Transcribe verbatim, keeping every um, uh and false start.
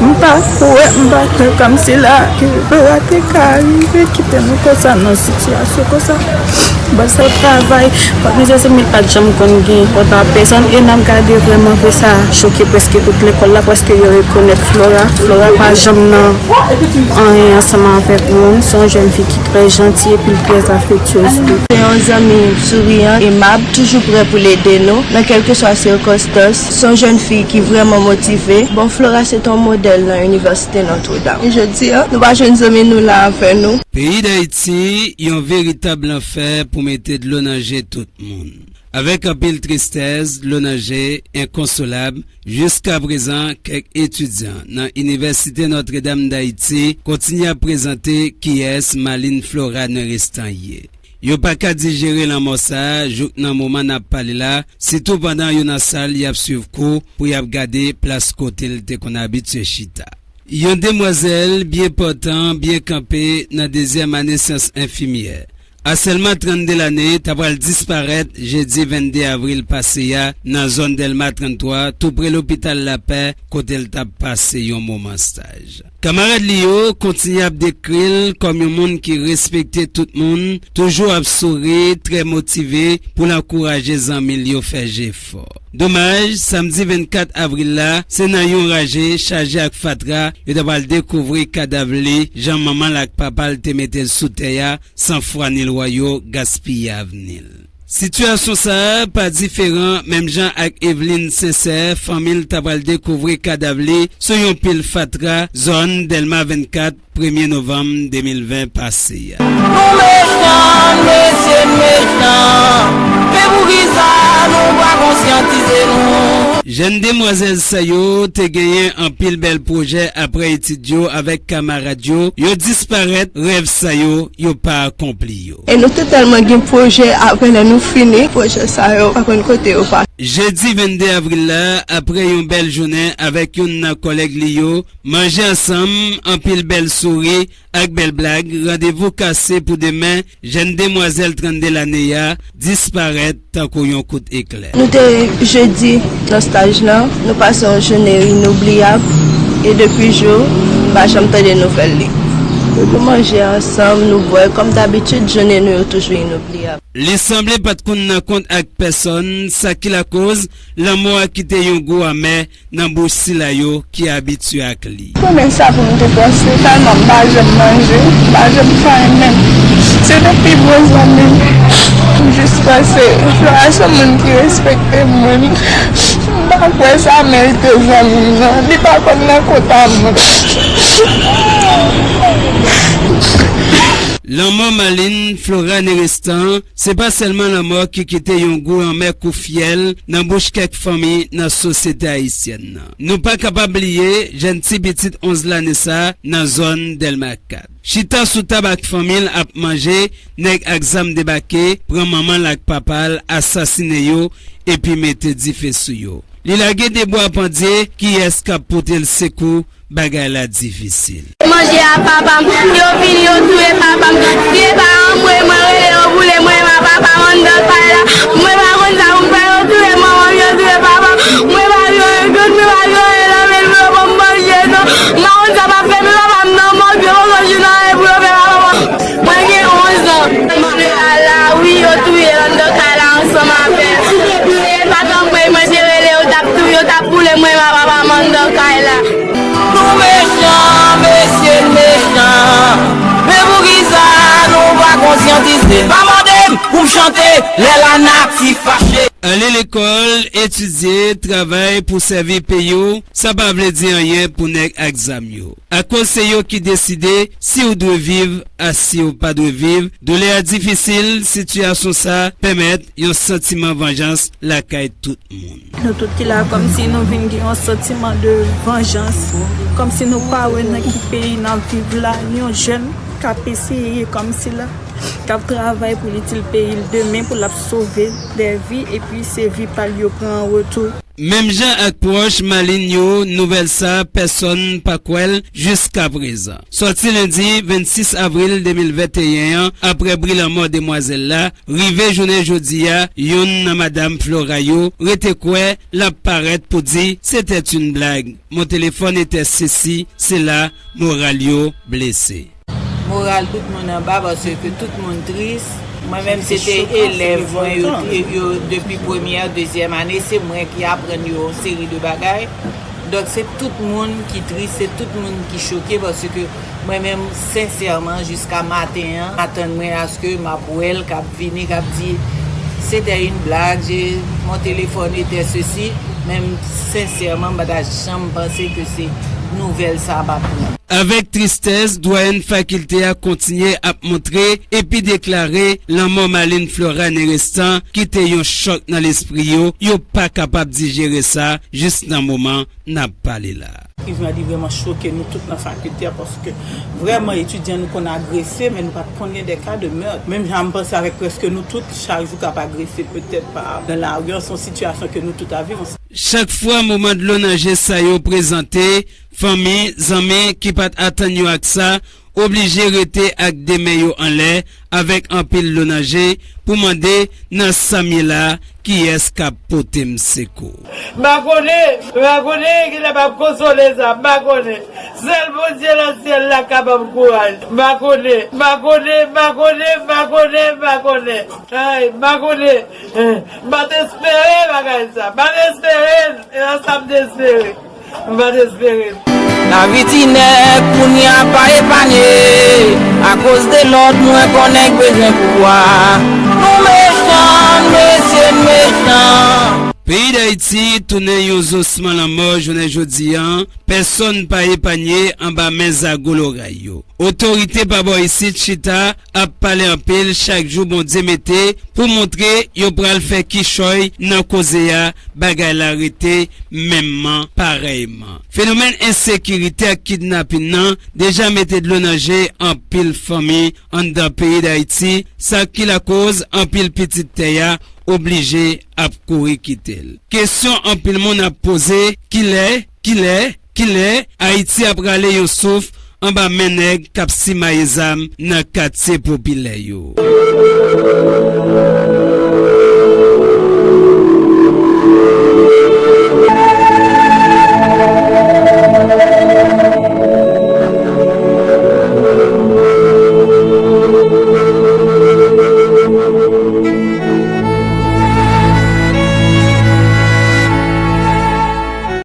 M pa kwè, m pa kwè kòmsi la ke Flora te ka rive kite nou konsa nan sitiyasyon konsa. Bon, se travay, pa mizè se mil pa t janm konn gen kont a pèsòn, e n ap gade vrèman ke sa choke prèske tout lekòl la, paske yo rekonèt Flora. Flora pa janm nan anyen ansanm avèk moun, se yon jèn fi ki trè janti epi l trè afektyez tou. Se yon zanmi souriyan, emab, toujou prè pou l ede nou nan kèlkeswa sikonstans. Se yon jèn fi ki vrèman motive. Bon, Flora se t yon modèl nan Inivèsite Notre Dame. E jodi a, nou pa jwenn zanmi nou la avè nou. Peyi Dayiti, yon veritab lanfè pou mete dlo nan je tout moun. Avèk anpil tristès, dlo nan je, enkonsolab, jiskaprezan, kèk etidyan nan Inivèsite Notre Dame d'Haïti kontinye ap prezante kiyès Maline Flora Nerestan ye. Yo pa ka dijere lanmò sa a jouk nan moman n ap pale la, sitou pandan yo nan sal y ap swiv kou pou y ap gade plas kote l te konn abitye chita. Yon demwazèl byen pòtan, byen kanpe nan dezyèm ane syans enfimyè, a sèlman trannde lane, ta pral disparèt jedi vennde avril pase a nan zòn Dèlma tranntwa, tou pre lopital Lapè, kote l t ap pase yon moman staj. Kamarad li yo kontinye ap dekri l kòm yon moun ki respekte tout moun, toujou ap souri, trè motive pou l ankouraje zanmi l yo fè jefò. Domaj, samdi vennkat avril la, se nan yon raje chaje ak fatra yo ta pral dekouvri kadav li, jan manman l ak papa l te mete l sou tè a, san fwa ni lwa yo gaspiye avni l. Sitiyasyon sa a pa diferan, menm jan ak Eveline Sincère, fanmi l ta pral dekouvri kadav li sou yon pil fatra, zòn Dèlma vennkat, premye novanm de mil ven pase a. Nou mechan, mesye mechan, men poukisa nou pa konsyantize nou? Jèn demwazèl sa yo te genyen anpil bèl pwojè apre etid yo avèk kamarad yo, yo disparèt, rèv sa yo, yo pa akonpli yo. E nou te tèlman gen pwojè, apre lè nou fini, pwojè sa yo pa konn kote yo pase. Jedi vennde avril la, apre yon bèl jounen avèk youn nan kòlèg li yo, manje ansanm, anpil bèl souri ak bèl blag, randevou kase pou demen, jèn demwazèl trannde lane a disparèt tankou yon kout eklè. Nou te jedi nan staj lan, nou pase yon jounen inoubliyab, e depi jou, m pa janm tande nouvèl li. Nou manje ansanm, nou bwè, kòm dabitid, jounen nou yo toujou inoubliyab. Li sanble pa t konn nan kont ak pèsòn, sa ki lakoz lanmò a kite yon gou amè nan bouch sila yo ki abitye ak li. Konnen sa pou m te panse, tèlman m pa janm manje, m pa janm faim menm. Se te pi bon zanmi m. M jis panse, Flora se yon moun ki respekte moun. M pa kwè sa merite zanmi m nan. Li pa konn nan kont a moun. Lanmò Maline Flora Nerestan, se pa sèlman lanmò ki kite yon gou anmè kou fyèl nan bouch kèk fanmi nan sosyete ayisyèn nan. Nou pa kapab bliye jèn ti pitit onz lane sa nan zòn Dèlma kat. Chita sou tab ak fanmi l ap manje, nèg ak zam debake, pran manman l ak papa l, asasinen yo, epi mete dife sou yo. Li lage de bwa pandye, kiyès k ap pote l sekou? Bagay la difisil. Manje a papa m, yo vini, yo touye papa m. Si e pa anmwe, mwen rele yo boule mwen, ma papa m anndan kay la. Mwen pa konn sa pou m fè, yo touye manman m, yo touye papa m. Mwen pa jwenn tout, mwen pa jwenn nan men m, yo ban m manje non. M pa konn sa m ap fè, men papa m nan mò, yo poko jwenn anyen pou yo fè papa m. Mwen gen onz an. Mwen al la, wi, yo touye l anndan kay la ansanm avè l. E pa t anmwe, mwen te rele, yo t ap touye, yo t ap boule mwen, ma papa m anndan kay la. Nou mechan, mesye mechan. Men poukisa nou pa konsyantize? Pa mande m pou m chante lè lanati fache. Ale lekòl, etidye, travay pou sèvi peyi w, sa pa vle di anyen pou nèg ak zam yo. Akoz se yo ki deside si w dwe viv a si w pa dwe viv. Doulè a difisil, sitiyasyon sa pèmèt yon santiman vanjans lakay tout moun. Nou tout ki la, kòmsi nou vin gen yon santiman de vanjans, kòmsi nou pa wè nan ki peyi n ap viv la, yon jèn k ap eseye kòmsi la, k ap travay pou l itil peyi l demen, pou l ap sove dè vi, epi se vi pa l yo pran an retou. Menm jan ak pwòch Malin yo, nouvèl sa a pèsonn pa kwè l jiskaprezan. Sòti lendi vennsis avril de mil venteyen an, apre bri lanmò demwazèl la, rive jounen jodi a, youn nan madanm Flora yo rete kwè l ap parèt pou di c'était une blague. Mon téléphone était ceci, cela, moral yo blese. Moral tout moun anba paske tout moun tris. Mwen menm se te elèv mwen yo, yo depi premyè, dezyèm ane, se mwen ki aprann yo yon seri de bagay. Donk se tout moun ki tris, se tout moun ki choke paske mwen menm sensèman jiska maten an, atann mwen aske m ap wè l k ap vini, k ap di c'était une blague, j'ai, mon téléphone était ceci, men sensèman m pa ta janm panse ke se nouvèl sa m ap pran. Avèk tristès, dwayèn fakilte a kontinye ap montre epi deklare lanmò Malin Flora Nerestan ki te yon chòk nan lespri yo, yo pa kapab dijere sa jis nan moman n ap pale la. Kriz mèd li vrèman choke nou tout nan fakilte a paske vrèman etidyan nou konn agrese men nou pa t konn gen de ka de mèd. Menm jan m panse avèk prèske nou tout, chak jou k ap agrese petèt pa nan lari an, se yon sitiyasyon ke nou tout ap viv. Chak fwa moman dlo nan je sa yo prezante, fanmi, zanmi ki pa t atann yo ak sa, oblije rete ak de men yo anlè avèk anpil dlo nan je pou mande nan sa m ye la, kiyès k ap pote m sekou. M pa konnen, m pa konnen kilè m ap konsole sa, m pa konnen. Sèl Bondye nan syèl la ka ban m kouraj. M pa konnen, m pa konnen, m pa konnen, m pa konnen, m pa konnen. Ay, m pa konnen. M pa t espere bagay sa. M pa t espere l. E nan sa m te espere. M pa t espere l. Lavi ti nèg kounye a pa epanye. Akoz de lòd mwen konnen k bezwen pouvwa. Nou mechan, mesye, n mechan. Peyi Dayiti tounen yon zosman lanmò jounen jodi a, pèsonn pa epanye anba men zago loray yo. Otorite pa bò isit chita ap pale anpil chak jou Bondye mete pou montre yo pral fè kichòy nan koze a, bagay la rete menmman parèyman. Fenomèn ensekirite ak kidnapin nan deja mete dlo nan je anpil fanmi anndan peyi Dayiti, sa ki lakoz anpil pitit tè a oblije ap kouri kite l. Kesyon anpil moun ap poze, kilè, kilè, kilè Ayiti ap rale yon souf anba men nèg k ap simaye zam nan katye popilè yo?